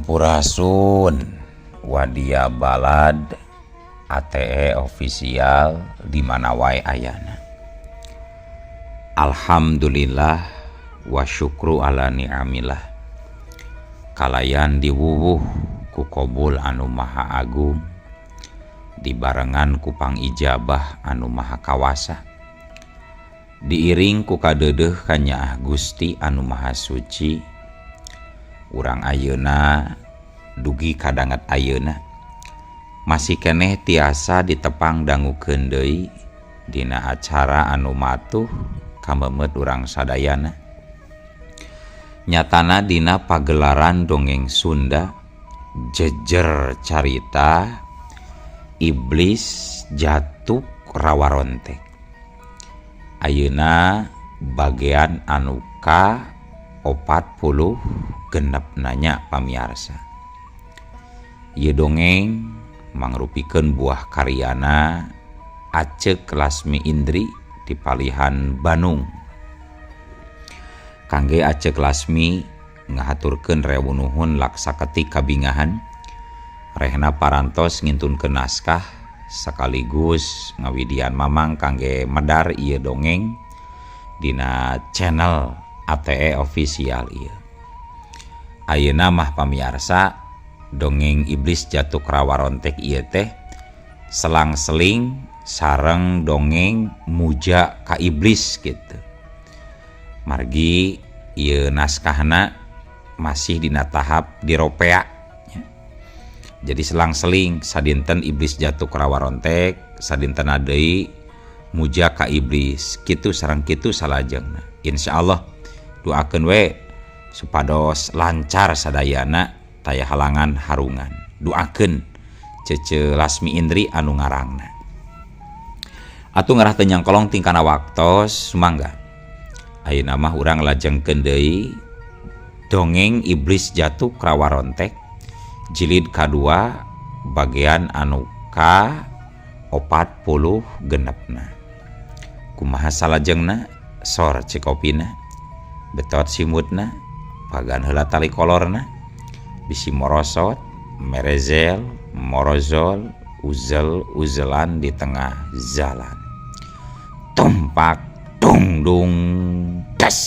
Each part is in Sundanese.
Sampurasun Wadia Balad ATE official di mana wae ayana. Alhamdulillah wa syukru ala ni'amillah. Kalayan diwuwuh ku kobul anu maha agung, dibarengan ku pangijabah anu maha kawasa, diiring ku kadeudeuh kanyaah Gusti anu maha suci. Urang ayeuna dugi kadanget ayeuna masih keneh tiasa ditepang dangukeun deui dina acara anu matuh kamemet urang sadayana. Nyatana dina pagelaran dongeng Sunda jejer carita iblis jatuk rawarontek. Ayeuna bagian anu ka 40 genep nanya pamiarsa. Ieu dongeng mangrupikeun buah karyana Acek Lasmi Indri di Palihan Bandung. Kangge Acek Lasmi ngahaturkeun rewu nuhun laksaketik kabingahan rehna parantos ngintunkeun naskah sekaligus ngawidian mamang kangge medar ieu dongeng dina channel ATE official ieu. Ayeuna mah pamiarsa, dongeng iblis jatuh rawarontek ieu teh selang-seling sareng dongeng muja ka iblis gitu. Margi ieu naskahna masih dina tahap diropea. Jadi selang-seling sadinten iblis jatuh rawarontek, sadinten deui muja ka iblis, kitu sareng kitu salajengna. Insyaallah doakeun we supados lancar sadayana taya halangan harungan. Doakeun Cece Lasmi Indri anu ngarangna. Atuh ngarah teu nyangkolong tingkana waktos sumangga. Ayeuna mah urang lajengkeun deui dongeng iblis jatuh rawarontek jilid kadua bagian anu ka 40 genepna. Kumaha salajengna sor cikopina, betot simutna, pagan heula tali kolorna, bisi morosot, merezel, morozol, uzel uzelan di tengah jalan. Tumpak dung dung des.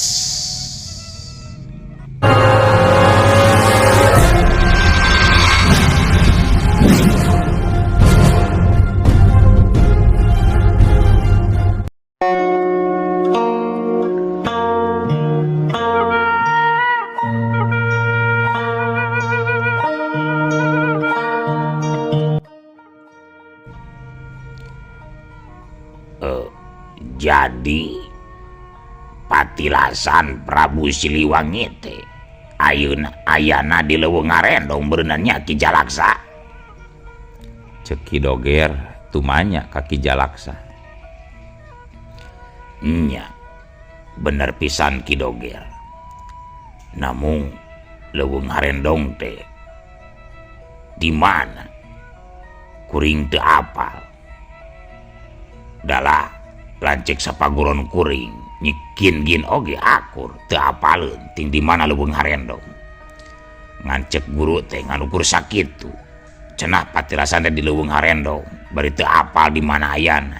Jadi patilasan Prabu Siliwangi teh ayeuna ayana di leuweung ngarendong beuneunan Ki Jalaksa. Ceuk Ki Doger tumanya ka Ki Jalaksa. Nya bener pisan Ki Doger. Namung leuweung ngarendong teh di mana? Kuring teu apal. Dalah lanceuk sapaguron kuring nyikin gin oge akur teu apaleun ting di mana leuweung harendong. Ngan cek guru teh ngan ukur sakitu. Cenah patilasan teh di leuweung harendong bari teu apal di mana ayana.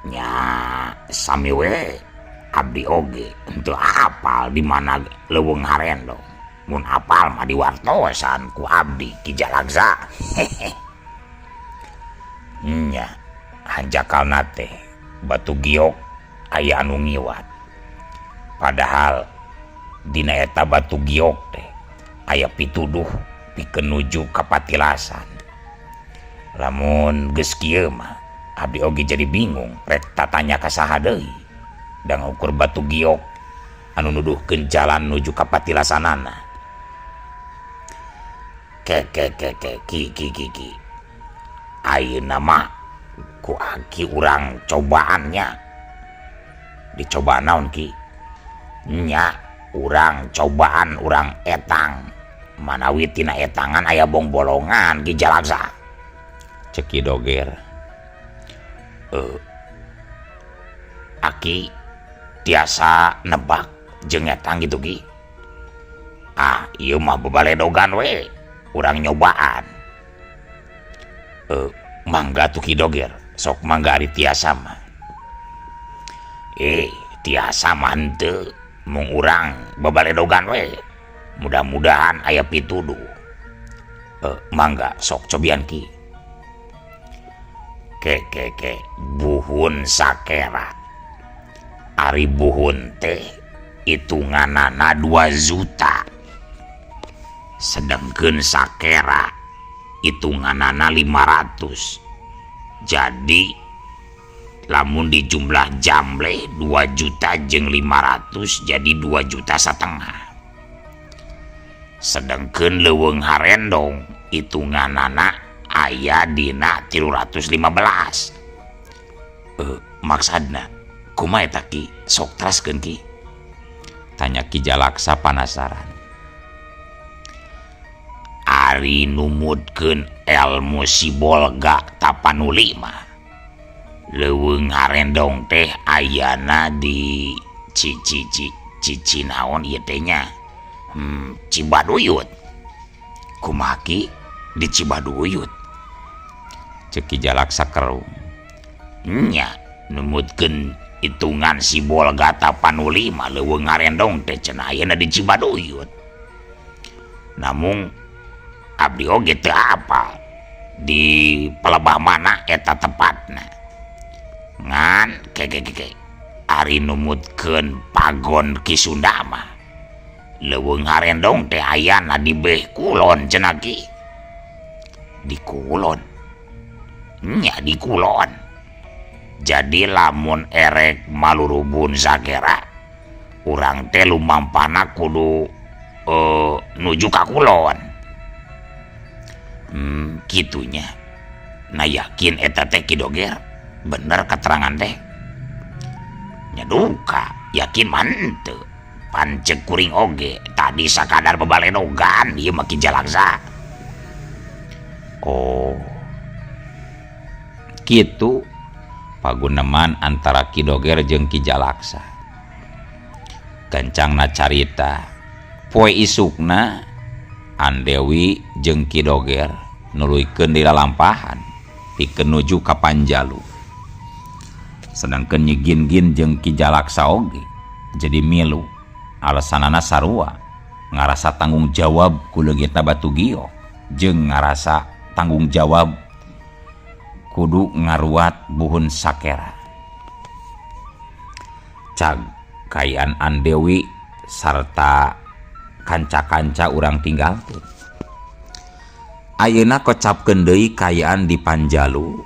Nya sami we abdi oge teu apal di mana leuweung harendong. Mun apal mah diwartosan ku abdi Ki Jalaksa. Nya hanjakalna teh batu giok aya anu ngiwat. Padahal dina eta batu giok teh aya pituduh pikeun nuju ka patilasan. Lamun geus kieu mah abdi oge jadi bingung rek tatanya ka saha deui. Da ngukur batu giok anu nuduhkeun jalan nuju ka patilasanana. Ke ke ke ke ki ki ki ki. Ayeuna mah ku aki urang cobaannya. Dicoba naon Ki? Nya urang cobaan urang etang. Manawi tina etangan aya bongbolongan Ki Jalaksa. Ceuk Ki Doger. Aki tiasa nebak jeung etang gitu Ki. Ah ieu mah bebaledogan we urang nyobaan. Mangga tuh Ki Doger, sok mangga ari tiasa mah. Tiasa mah henteu, mung urang babaledogan we. Mudah-mudahan aya pituduh. Mangga sok cobian Ki. Ke ke ke buhun sakera. Ari buhun teh hitunganana 2 juta. Sedangkeun sakera hitunganana 500. Jadi lamun dijumlah jamleh 2 juta jeung 500 jadi 2 juta setengah. Sedangkeun leuweung harendong hitunganana aya dina 315. Maksudna kumaha eta Ki? Sok teraskeun Ki. Tanya Ki Jalaksa panasaran. Ari numutkeun elmu si Bolga tapanuli mah leuweung harendong teh ayana di cici naon ieu teh nya? Cibaduyut. Kumaha Ki? Di Cibaduyut. Ceuk Ki Jalaksa keru. Nya numutkeun hitungan si Bolga tapanuli mah leuweung harendong teh cenah ayana di Cibaduyut. Namung abdi oge teu apal di pelebah mana eta tepatna. Ngan keke ari numutkeun pagon Ki Sunda mah leuweung harendong teh ayana di beh kulon cenah Ki. Di kulon. Nya di kulon. Jadi lamun erek malurubun sakera urang teh lumampana kudu nuju ka kulon. Kitunya. Nah yakin eta teh Ki Doger bener keterangan teh. Nya duka yakin mah henteu. Pancek kuring oge tadi sakadar bebalenogan ieu mah Ki Jalaksa. Oh. Kitu paguneman antara Ki Doger jeung Ki Jalaksa. Gancangna carita poe isukna Andewi jeung Ki Doger nuluykeun di lalampahan pikeun nuju ka Panjalu. Sedangkeun Nyi Gin-gin jeung Ki Jalaksa oge jadi milu. Alasanana sarua ngarasa tanggung jawab ku leungitna Batu Giok jeung ngarasa tanggung jawab kudu ngaruat buhun sakera. Cag kayaan Andewi sarta kanca-kanca urang tinggalkeun. Ayeuna kocapkeun deui kayaan di Panjalu.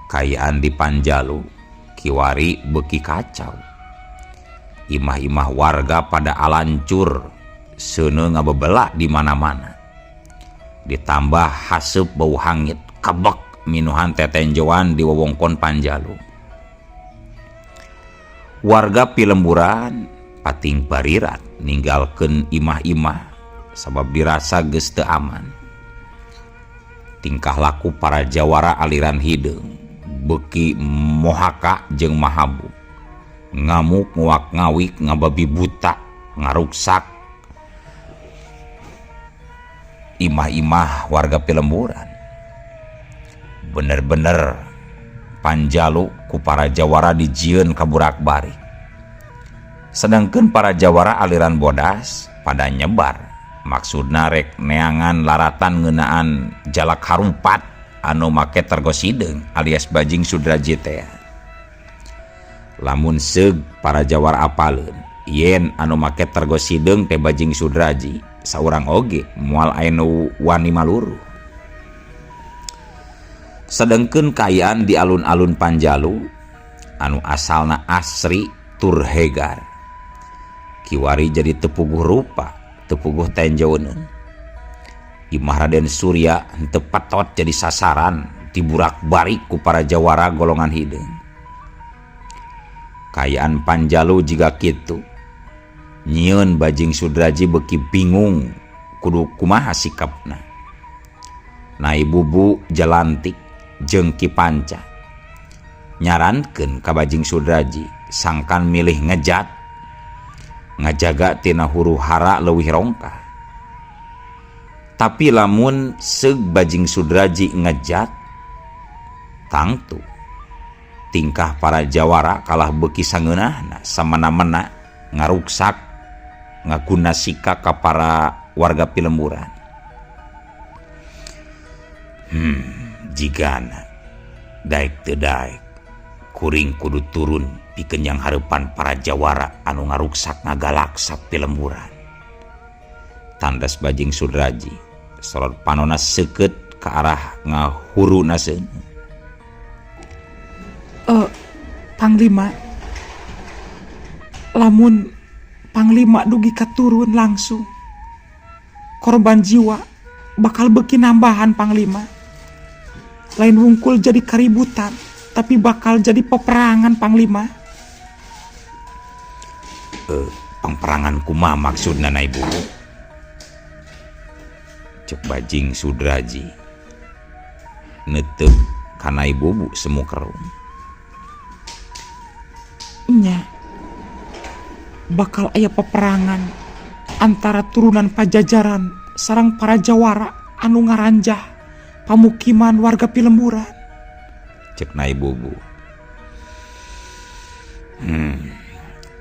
Kayaan di Panjalu kiwari beuki kacau. Imah-imah warga pada alancur, seuneu ngabebelak di mana-mana. Ditambah haseup bau hangit kebek minuhan tetenjoan di wewengkon Panjalu. Warga pilemburan pating barirat ninggalkeun imah-imah sabab dirasa geus teu aman. Tingkah laku para jawara aliran hideung beuki mohaka jeung mahabu. Ngamuk nguak ngawik ngababi buta ngaruksak imah-imah warga pilemburan. Bener-bener Panjalu ku para jawara dijieun ka burak-barik. Sedangkeun para jawara aliran bodas pada nyebar. Maksudna rek neangan laratan ngeunaan jalak harupat anu make tergo sideung alias Bajing Sudraji teh. Lamun seug para jawara apaleun yen anu make tergo sideung teh Bajing Sudraji saurang oge moal aya nu wani maluruh. Sedengkeun kaayaan di alun-alun Panjalu anu asalna asri tur hegar. Kiwari jadi tepuguh rupa, tepuguh tenjeuneun. Imah Raden Surya henteu petot jadi sasaran diburak-barik ku para jawara golongan hideung. Kaayaan Panjalu jiga kitu. Nyieun Bajing Sudraji beuki bingung kudu kumaha sikapna. Nai Bubu Jelantik jeung Ki Panca nyarankeun ka Bajing Sudraji sangkan milih ngejat. Ngajaga tina huru hara leuwih rongkah. Tapi lamun seug Bajing Sudraji ngejat tangtu tingkah para jawara kalah beuki sangeunahna samena-mena ngaruksak ngaguna sika ka para warga pilemburan. Jigana daek teu daek kuring kudu turun pikeun nyanghareupan para jawara anu ngaruksak ngagalaksak pilemburan. Tandas Bajing Sudraji sorot panona seukeut ka arah ngahuruna seuneu. Panglima, lamun Panglima dugi ka turun langsung korban jiwa bakal beuki nambahan, Panglima. Lain wungkul jadi kaributan, tapi bakal jadi peperangan, Panglima. Peperangan kumaha maksudna, Nai Bubu? Cek Bajing Sudraji netep ka Nai Bubu semu kerung. Nya, bakal aya peperangan antara turunan Pajajaran sareng para jawara anu ngaranjah pamukiman warga pilemburan. Cek Nai Bubu.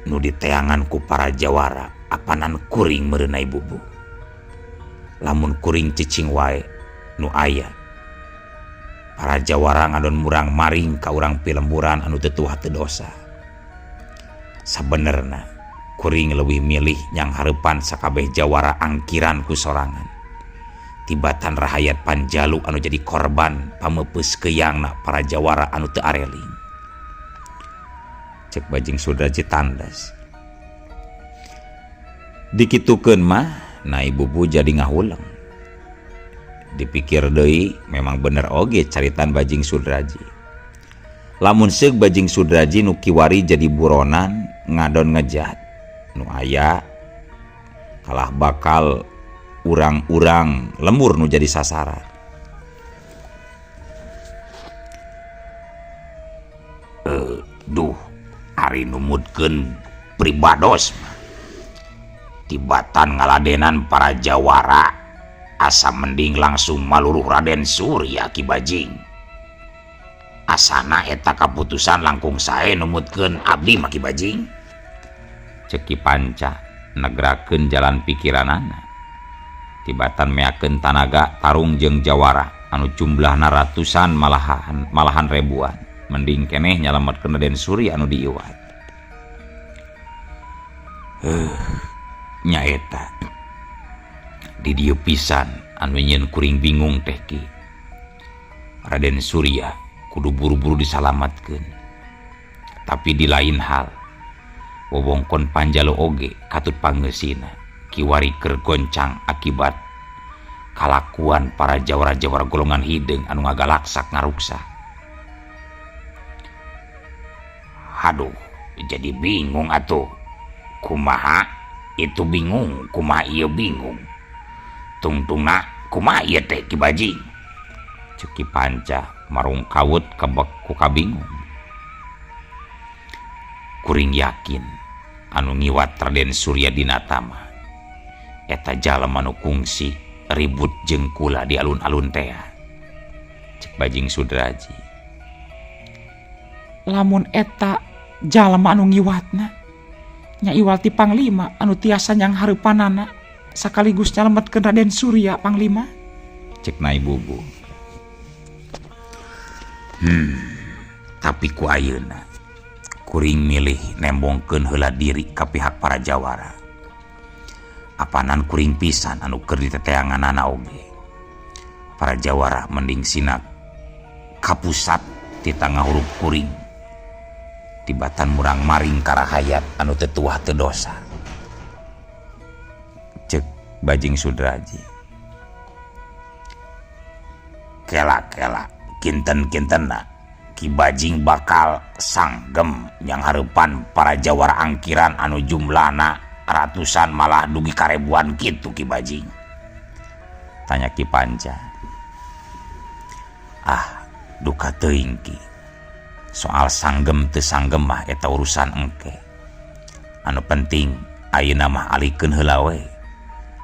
Nu diteangan ku para jawara apanan kuring meureun, Nai Bubu. Lamun kuring cicing wae, nu aya para jawara ngadon murang maring ka urang pilemburan anu teu tuah teu dosa. Sabenerna kuring leuwih milih nyanghareupan sakabeh jawara angkiran ku sorangan tibatan rahayat Panjalu anu jadi korban pamepeus keyangna para jawara anu teu areling. Cek Bajing Sudraji tandas. Dikitukeun mah Nai Bubu jadi ngahuleng. Dipikir deui, memang bener oge caritan Bajing Sudraji. Lamun seug Bajing Sudraji nu kiwari jadi buronan ngadon ngejat, nu aya kalah bakal urang-urang lembur nu jadi sasaran. Duh, ari numutkeun pribados mah tibatan ngaladenan para jawara, asa mending langsung maluruh Raden Surya, Ki Bajing. Asana eta kaputusan langkung sae numutkeun abdi mah, Ki Bajing. Cek Ki Panca negrakeun jalan pikiranana. Tibatan meakeun tanaga tarung jeung jawara anu jumlahna ratusan malahan ribuan, mending keneh nyalametkeun Raden Surya anu diiwat. Nyaeta di dieu pisan anu nyieun kuring bingung teh, Ki. Raden Surya kudu buru-buru disalamatkeun, tapi di lain hal wewengkon Panjalu oge katut pangeusina kiwari keur goncang akibat kalakuan para jawara-jawara golongan hideung anu ngagalaksak ngaruksak. Haduh, jadi bingung atuh. Kumaha itu bingung, kumaha ieu bingung. Tungtungna kumaha ieu teh, Ki Bajing? Cek Ki Panca marung kawut kebek ku kabingung. Kuring yakin anu ngiwat Raden Surya Dinatama eta jalma nu kungsi ribut jeung kula di alun-alun tea. Cek Bajing Sudraji. Lamun eta jalma anu ngiwatna, nya iwal ti Panglima anu tiasa nyanghareupanana sekaligus nyalametkeun Raden Surya, Panglima. Cek Nai Bubu. Tapi ku ayeuna kuring milih nembongkeun heula diri ka pihak para jawara. Apanan kuring pisan anu keur diteteanganana oge. Para jawara mending sinak kapusat ti tangah hurup kuring tibatan murang maring ka rahayat anu teu tuah teu dosa. Cek Bajing Sudraji. Kela-kela kinten-kintenna Ki Bajing bakal sanggem nyanghareupan para jawara angkiran anu jumlahna ratusan malah dugi karebuan kitu, Ki Bajing? Tanya Ki Panca. Ah, duka teuing, Ki. Soal sanggem teu sanggem mah eta urusan engke. Anu penting Ayeuna mah alihkeun heula we.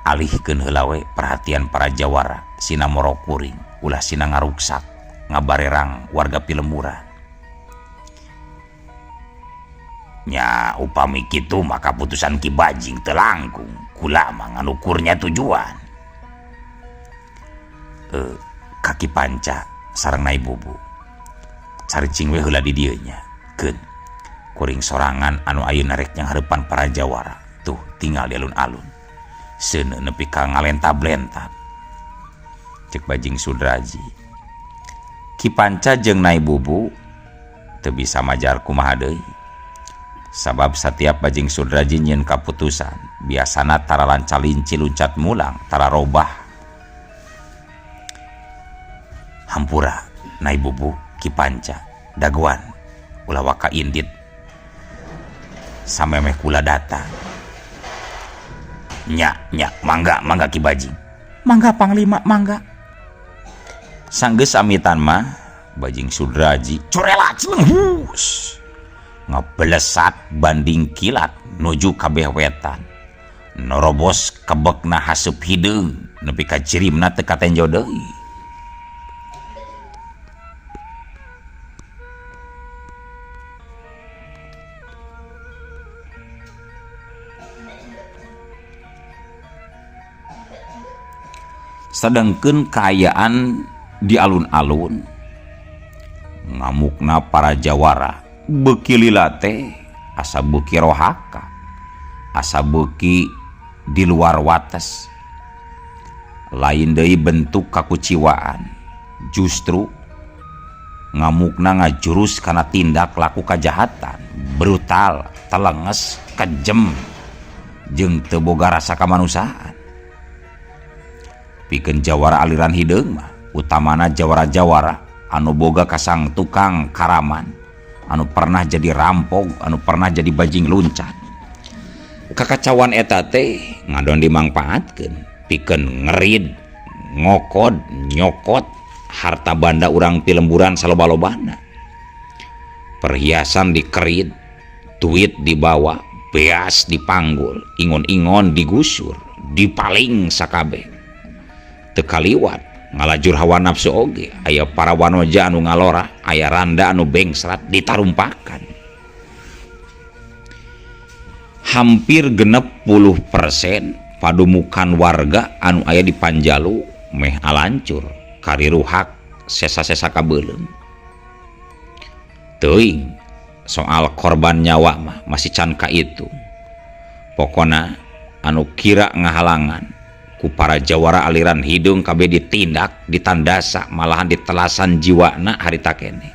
Alihkeun heula we perhatian para jawara sina moro kuring ulah sina ngaruksak ngabarerang warga pilemburan. Nya upami kitu mah kaputusan Ki Bajing teu langkung kula mah nganukurnya tujuan. Kaki Panca sareng Nai Bubu caricing we heula di dieu nya keun kuring sorangan anu ayeuna rek nyanghareupan para jawara tuh tinggal di alun-alun seuneu nepi ka ngalentab-lentab cek Bajing Sudraji. Ki Panca jeung Nai Bubu teu bisa majar kumaha deui sabab satiap Bajing Sudraji nyieun kaputusan biasana tara lancalinci luncat mulang tara robah. Hampura Nai Bubu Ki Panca dagoan ulah waka indit samemeh kula datang. Nya nya mangga mangga Ki Bajing. Mangga Panglima mangga. Sanggeus amitan mah Bajing Sudraji corela celenghus ngebelesat banding kilat nuju kabeh wetan norobos kebekna haseup hideung nepi ka cirimna teu katenjo deui. Sedangkeun kaayaan di alun-alun ngamukna para jawara beuki lila teh asa beuki rohaka asa beuki di luar wates lain deui bentuk kakuciwaan justru ngamukna ngajurus kana tindak laku kajahatan brutal telenges kejem jeung teu boga rasa kamanusiaan. Pikeun jawara aliran hideung mah utamana jawara-jawara anu boga kasang tukang karaman anu pernah jadi rampog anu pernah jadi bajing luncat. Kakacauan eta teh ngadon dimangpaatkeun pikeun ngerid ngokod nyokot harta banda urang pilemburan saloba-lobana. Perhiasan dikerid, duit dibawa, beas dipanggul, ingon-ingon digusur, dipaling sakabeh. Teu kaliwat ngalajur hawa nafsu oge aya para wanoja anu ngalora aya randa anu bengsrat ditarumpakan. Hampir 60% padumukan warga anu aya di Panjalu meh alancur kariruhak sesa-sesa kabeuleum. Teuing soal korban nyawa mah masih can kaitu. Pokona anu kira ngahalangan ku para jawara aliran hidung kabeh ditindak ditandasa malahan ditelasan jiwana harita keneh.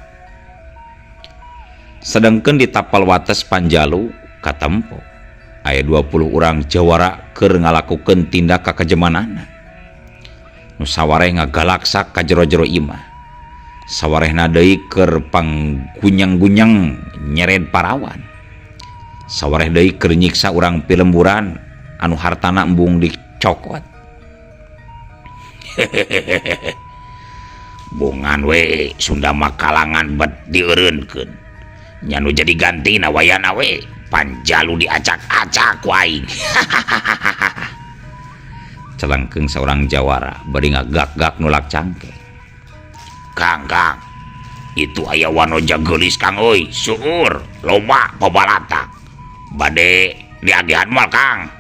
Sedangkeun di tapal wates Panjalu katempo aya 20 urang jawara keur ngalakukeun tindak kakejemanana. Nu sawareh ngagalaksak ka jero-jero imah sawarehna deui keur panggunyang-gunyang nyered parawan sawareh deui keur nyiksa urang pilemburan anu hartana embung dicokot. Bongan we Sunda mah kalangan bet dieureunkeun nya nu jadi gantina wayana we Panjalu diacak-acak ku aing. Celengkeung saurang jawara bari ngagak-gak nulak cangkeng. Kang Kang itu aya wanoja geulis Kang euy seueur loba pabalatak bade diagihan moal Kang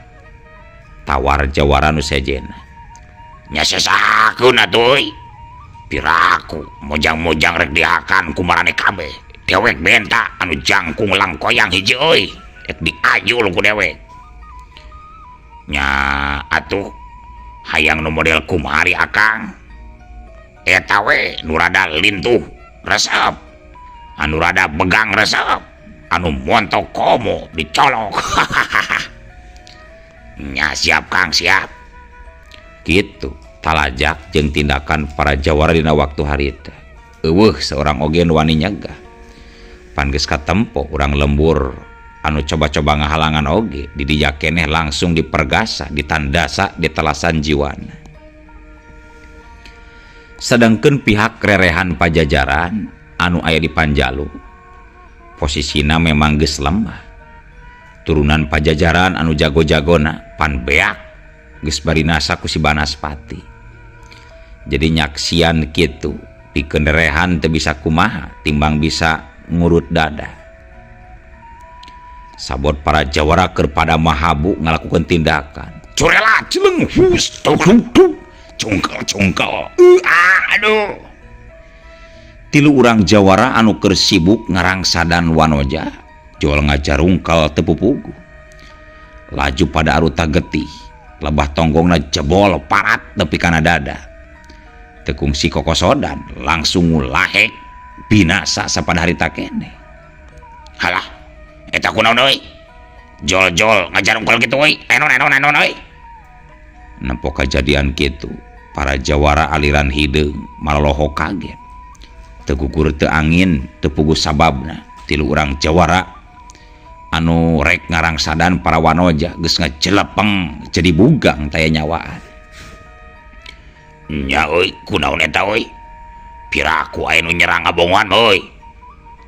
tawar jawara nu sejenna. Nya sesakeun atuh euy piraku mojang-mojang rek dihakan ku marane kabeh dewek benta anu jangkung langkoyang hiji euy rek diajul ku dewek. Nya atuh hayang nu model kumaha ari akang eta we nu rada lintuh resep anu rada begang resep anu montok komo dicolok. Nya siap Kang siap. Kitu talajak jeung tindakan para jawara dina waktu harita. Eueuh seorang oge nu wani nyegah. Pan geus katempo urang lembur anu coba-coba ngahalangan oge di dinya keneh langsung dipergasa, ditandasa, ditelasan jiwana. Sedangkeun pihak rerehan Pajajaran anu aya di Panjalu posisina memang geus lemah. Turunan Pajajaran anu jago-jagona pan beak geus barinasa ku si Banaspati. Jadi nyaksian kitu pikeun rehan teu bisa kumaha timbang bisa ngurut dada. Sabot para jawara keur pada mahabu ngalakukeun tindakan. Curela celeng hus tuk tuk cungkel cungkel. Aduh. Tilu urang jawara anu keur sibuk ngarangsadan wanoja jual ngajarungkal teu pupugu. Laju pada aruta getih, lebah tonggongna jebol parat nepi kana dada. Teu kungsi kokosodan langsung ngulahek binasa sapada harita keneh. Halah, eta kunaon euy? Jol-jol ngajarungkal kitu euy. Enon enon enon euy. Nempo kajadian kitu, para jawara aliran hideung maloloho kaget. Teu gugur teu angin, teu puguh sababna. Tilu urang jawara anu rek ngarangsadan para wanoja geus ngajelepeng jadi bugang taya nyawaan. Nya euy, kunaon eta euy? Piraku aya nu nyerang ngabongohan euy.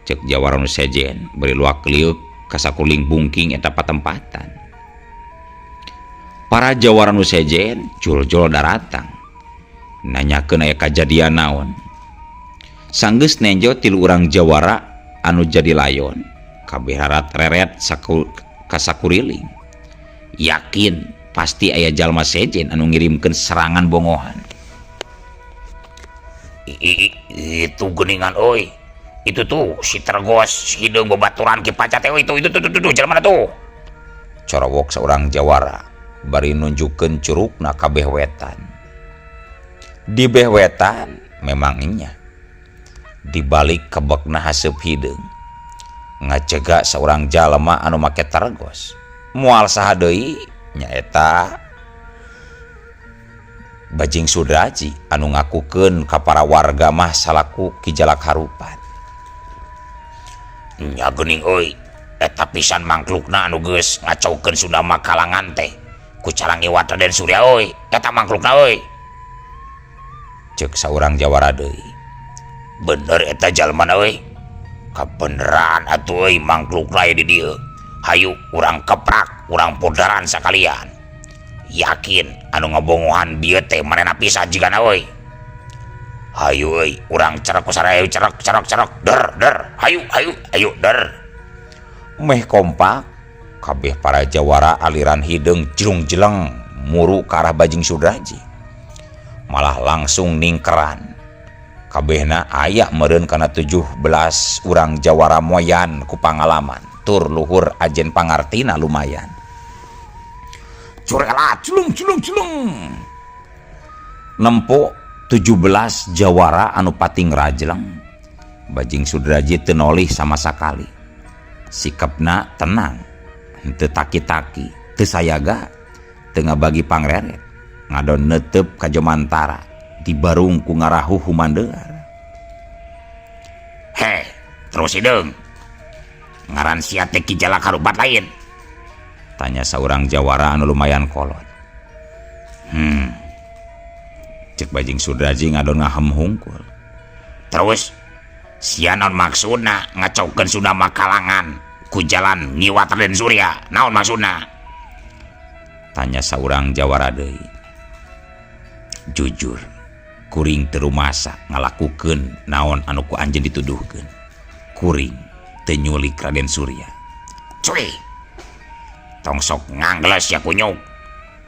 Cek jawara nu sejen bari luak liuk ka sakuling bungking eta patempatan. Para jawara nu sejen jul-jul daratang nanyakeun aya kajadian naon. Sanggeus nenjo tilu urang jawara anu jadi layon kabeh rarat reret ka sakuriling. Yakin pasti aya jalma sejen anu ngirimkeun serangan bongohan. Itu geuningan euy. Itu tuh si Tergos hideung babaturan Ki Pacat euy, itu tuh tuh jalma tuh. Corowok saurang jawara bari nunjukkeun curugna ka beh wetan. Di beh wetan memang nya dibalik kebekna haseup hideung ngacega saurang jalma anu make tergos. Moal saha deui nyaeta Bajing Sudraji anu ngakukeun ka para warga mah salaku Ki Jalak Harupat. Nya geuning euy, eta pisan mangklukna anu geus ngacaukeun Sunda Makalangan teh ku cara ngiwat Raden Surya euy, eta mangklukna euy. Ceuk saurang jawara deui. Bener eta jalmana euy. Kabeneran atuh euy mangklukna di dieu. Hayu urang keprak, urang podaran sakalian. Yakin anu ngabongohan dieu teh manehna pisan jigana euy. Hayu euy, urang cerek ku saraya cerek cerek cerek der der. Hayu hayu hayu der. Meh kompak kabeh para jawara aliran hideung jelung-jeleng muru ka arah Bajing Sudraji. Malah langsung ningkeran. Kabehna aya meureun kana 17 urang jawara moyan ku pangalaman tur luhur ajen pangartina lumayan. Curela celung celung celung. Nempo 17 jawara anu pating rajleng. Bajing Sudraji teu nolih sama sakali. Sikapna tenang, henteu taki-taki, teu sayaga, teu ngabagi pangreret. Ngadon neuteup ka jomantara dibarung ku ngarahuh humandear. Heh, terus hideung. Ngaran sia teh Ki Jalak Harupat lain? Tanya saurang jawara anu lumayan kolot. Cek Bajing Sudraji ngadon ngahem hungkul. Terus sia naon maksudna ngacaukeun Sunda Makalangan ku jalan ngiwat Raden Surya? Naon maksudna? Tanya saurang jawara deui. Jujur, kuring teu rumasa ngalakukeun naon anu ku anjeun dituduhkeun. Kuring teu nyulik Raden Surya. Cuy, tong sok nganggeles ya kunyuk.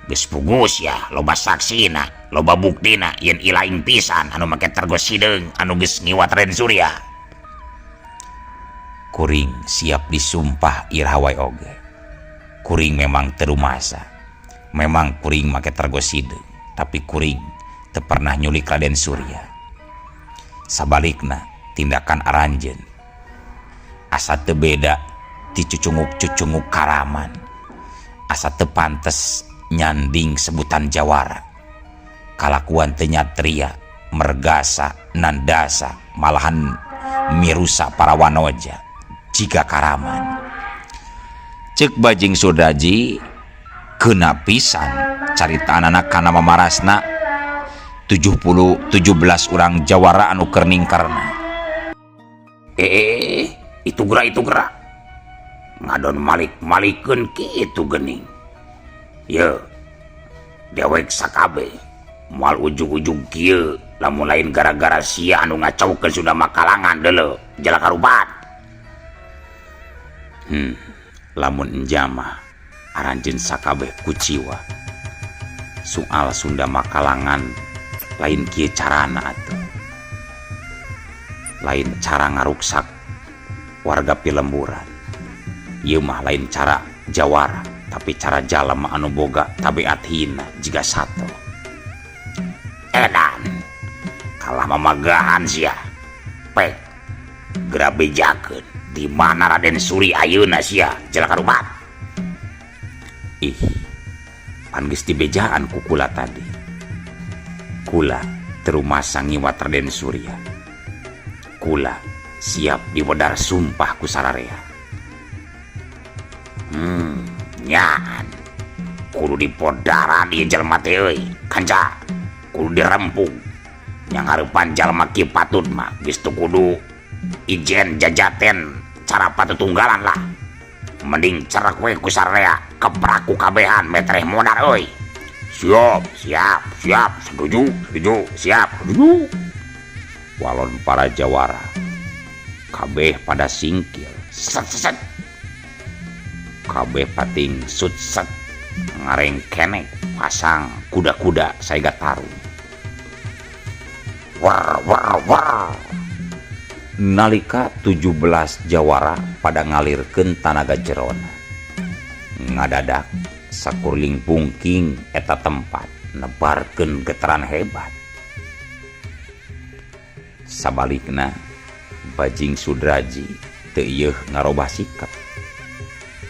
Geus pugus ya, loba saksina, loba buktina yen ilaing pisan anu make tergos hideung anu geus ngiwat Raden Surya. Kuring siap disumpah iraha wae oge. Kuring memang teu rumasa. Memang kuring make tergos hideung, tapi kuring teu pernah nyulik Raden Surya. Sabalikna tindakan aranjeun asa teu beda ti cucunguk-cucunguk karaman. Asa teu pantes nyanding sebutan jawara. Kalakuan teu nyatria, mergasa, nandasa, malahan mirusa para wanoja jiga karaman. Cek Bajing Sudraji keuna pisan caritaanana kana mamarasna 17 urang jawara anu keur ningkerna. Itu gerak itu gerak. Ngadon malik-malikeun kitu geuning. Ye dewek sakabeh moal ujug-ujug kieu lamun lain gara-gara sia anu ngacaukeun Sunda Makalangan deuleu Jalaka Rubat. Lamun enjamah aranjeun sakabeh kuciwa. Soal Sunda Makalangan lain kieu carana atuh. Lain cara ngaruksak warga pilemburan. Ieu mah lain cara jawara, tapi cara jalma anu boga tabiat hina jiga sato. Edan kalah mamagahan sia. Pek geura bejakeun di mana Raden Suri ayeuna sia Jalaka Rubat. Ih, pan geus dibejaan ku kula tadi. Kula terumasa ngiwat Raden Surya. Kula siap diwedar sumpah ku sararea. Nyaan kudu dipodaran ieu jalma teh euy. Kanca kudu dirempung. Yang hareupan jalma ki patut mah geus teu kudu ijen jajaten cara patutunggalan lah. Mending cerek we ku sararea keprak ku kabehan metreh modar euy. Siap, siap, siap, setuju, setuju, siap, setuju. Walon para jawara kabeh pada singkil. Set, set, set. Kabeh pating sut set ngareng kenek pasang kuda-kuda saiga tarung. War, war, war. Nalika 17 jawara pada ngalirkeun tanaga jerona. Ngadadak sakurling bungking eta tempat nebarkeun getaran hebat. Sabalikna Bajing Sudraji teu ieuh ngarobah sikap.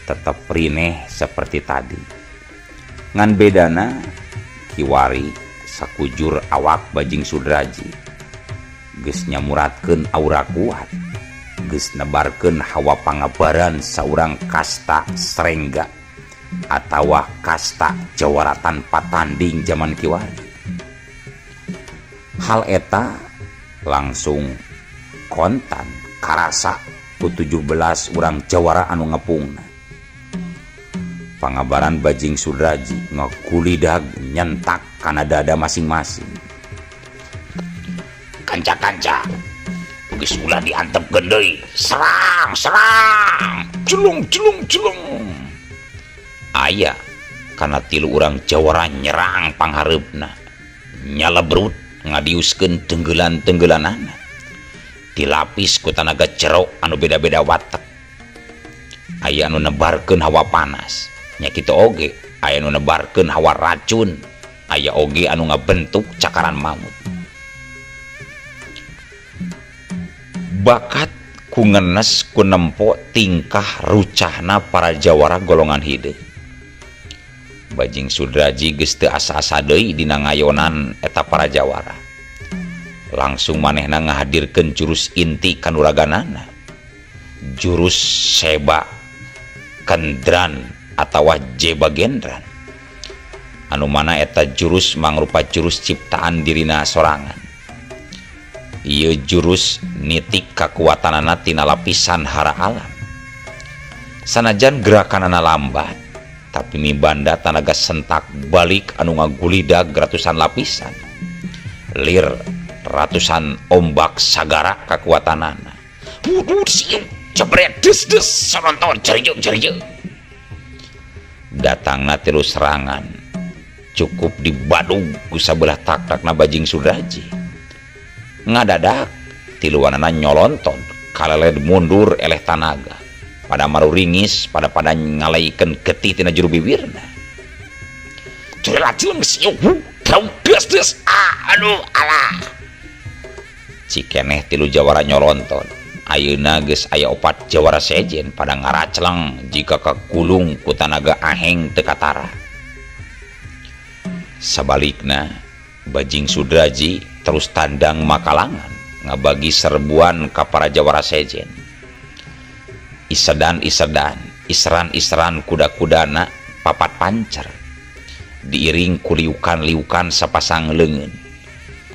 Tetep rineh seperti tadi. Ngan bedana kiwari sakujur awak Bajing Sudraji geus nyamuratkeun aura kuat, geus nebarkeun hawa pangabaran saurang kasta serengga atawa kasta jawara tanpa tanding zaman kiwari. Hal eta langsung kontan karasa ku 17 urang jawara anu ngepungna. Pangabaran Bajing Sudraji ngagulidag nyentak kana dada masing-masing. Kanca-kanca geus ulah diantepkeun deui. Serang, serang. Jelung, jelung, jelung. Aya kana tilu urang jawara nyerang panghareupna. Nyalebrut ngadiuskeun tenggelan-tenggelanana. Dilapis ku tanaga jero anu beda-beda watek. Aya anu nebarkeun hawa panas. Nya kitu oge aya anu nebarkeun hawa racun. Aya oge anu ngabentuk cakaran maut. Bakat ku ngenes ku nempo tingkah rucahna para jawara golongan hideung. Bajing Sudraji geus teu asa-asa deui dina ngayonan eta para jawara. Langsung manehna ngahadirkeun jurus inti kanuraganana. Jurus Seba Kendran atawa Jeba Gendran. Anu mana eta jurus mangrupa jurus ciptaan dirina sorangan. Ieu jurus nitik kakuatanana tina lapisan hara alam. Sanajan gerakanana lambat, tapi mibanda tanaga sentak balik anu ngagulidag ratusan lapisan. Lir ratusan ombak sagara kakuatanana. Wuduh, siung, jebret, des, des, sononton, jerijuk, jerijuk. Datangna tilu serangan, cukup dibadug ku sabelah taktakna Bajing Sudraji. Ngadadak tiluanana nyolonton, kaleled mundur eleh tanaga. Pada maruringis, pada pada ngalaikeun getih tina juru bibirna. Curelacung siung, hu, des, des, ah, aduh, alah. Cikeneh tilu jawara nyolonton. Ayeuna geus aya opat jawara sejen pada ngaracleng jika kakulung ku tanaga aheng teu katara. Sabalikna Bajing Sudraji terus tandang makalangan ngabagi serbuan ka para jawara sejen. Isedan-isedan, isran-isran kuda-kudana papat pancer. Diiring ku liukan-liukan sapasang leungeun.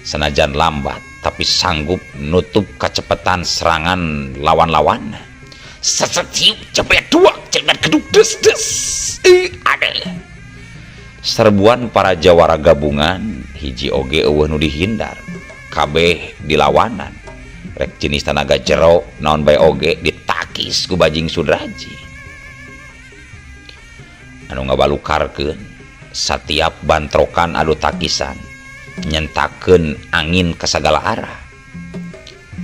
Senajan lambat tapi sanggup nutup kecepatan serangan lawan-lawan. Seset ciuk jebret dua jebret keduk des des. Aduh. Serbuan para jawara gabungan hiji oge eueuh nu dihindar. Kabeh dilawanan. Rek jenis tanaga jero naon bae oge ditakis ku Bajing Sudraji. Anu ngabalukarkeun satiap bantrokan adu takisan nyentakeun angin ke sagala arah.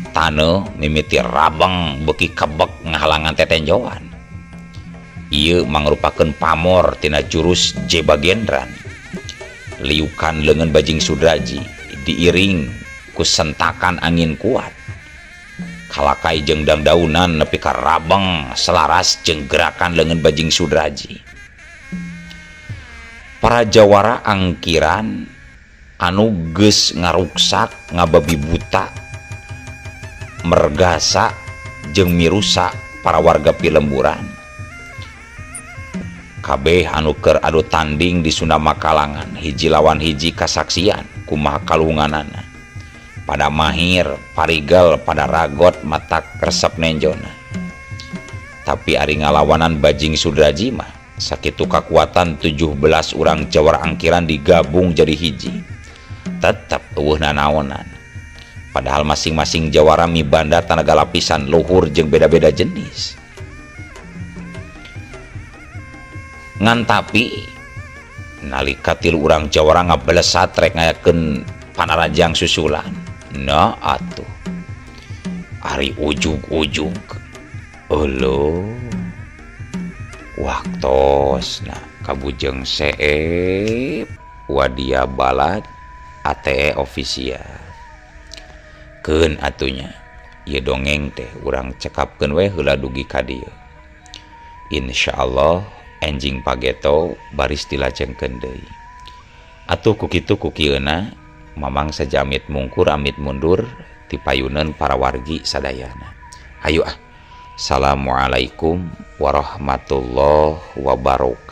Taneuh mimiti rabeng beuki kebek ngahalangan tetenjoan. Ieu mangrupakeun pamor tina jurus Jebagendran. Liukan leungeun Bajing Sudraji diiring ku sentakan angin kuat. Kalakai jeung dangdaunan nepi ka rabeng selaras jeung gerakan leungeun Bajing Sudraji. Para jawara angkiran anu geus ngaruksak ngababi buta mergasa jeung mirusa para warga pilemburan. Kabeh anu keur adu tanding di Sunda Makalangan hiji lawan hiji kasaksian kumaha kaluhunganana. Pada mahir, parigel, pada ragot matak resep nenjona. Tapi ari ngalawanan Bajing Sudraji mah sakitu kakuatan 17 urang jawara angkiran digabung jadi hiji. Tetep eueuh nanaonan. Padahal masing-masing jawara mibanda tanaga lapisan luhur jeung beda-beda jenis. Ngan tapi nalika tilu urang jawara ngabelesat rek ngayakeun panarajang susulan. Nah atuh. Ari ujug-ujug. Euleuh. Waktosna kabujeng seep wadia balad ATE official. Keun atunya ieu dongeng teh urang cekapkeun we heula dugi ka dieu. Insyaallah enjing pageto baris dilajengkeun deui. Atuh ku kitu ku kieuna Mamang sajamit mungkur amit mundur tipayuneun para wargi sadayana. Hayu ah. Assalamualaikum warahmatullahi wabarakatuh.